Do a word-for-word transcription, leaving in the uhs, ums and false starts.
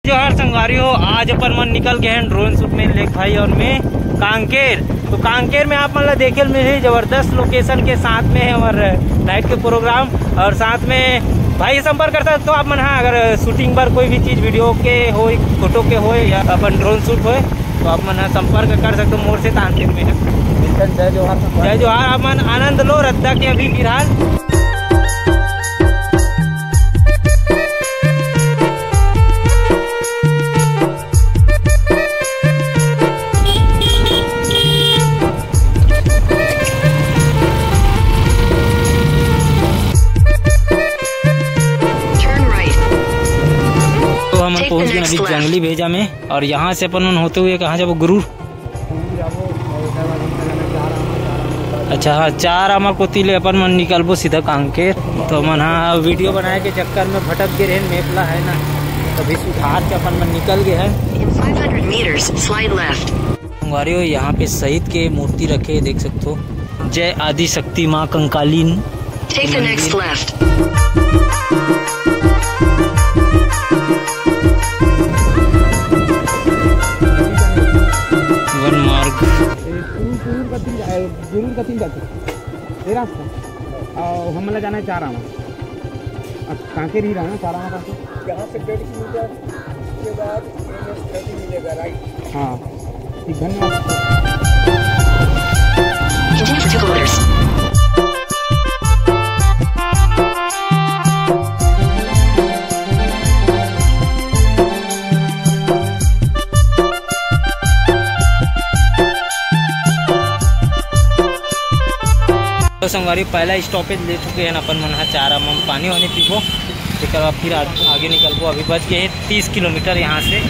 जोहार संगवारी हो, आज अपन मन निकल गए हैं ड्रोन शूट में, लेख भाई और मैं कांकेर। तो कांकेर में आप मन ला देखे मिलही जबरदस्त लोकेशन के साथ में है हमार नाइट के प्रोग्राम, और साथ में भाई संपर्क कर सकते हो आप मन। हाँ, अगर शूटिंग पर कोई भी चीज वीडियो के हो, फोटो के हो या अपन ड्रोन शूट हो, तो आप मन संपर्क कर सकते हो मोर से तानसेन में। जय जोहार। जय जोहार। आप मन आनंद लो रद्दा के अभी फिलहाल। तो हमन पहुंच गए अभी जंगली भेजा में, और यहाँ से अपन मन होते हुए कहाँ जाबो गुरु? अच्छा, हाँ, चार आमा कोती ले अपन मन निकलबो सीधा कांकेर। तो मन हाँ वीडियो बनाए के चक्कर में भटक गए रहे, मैप ला है ना, तभी सुधार के अपन मन निकल गए हैं। In five hundred meters, slide left। संगवारी हो, यहाँ पे शहीद के मूर्ति रखे, देख सकते हो। जय आदि शक्ति माँ Kankalin. Take the next left। वन मार्ग। गुरूर कतिन जाथे? ये रास्ता। और हमन ला जाना है चार आमा। अब कांकेर ही रहना, चार आमा कांकेर। यहाँ से डेढ़ किलोमीटर के बाद एन एच थर्टी मिलेगा, राइट? हाँ, ठीक, धन्यवाद। Continue for two kilometers। तो संगवारी, पहला स्टॉपेज ले चुके हैं अपन मन ह, चार आमा पानी वानी पीबो, तेकर बाद फिर आ-, आगे निकलबो। अभी बच गए हैं तीस किलोमीटर यहाँ से।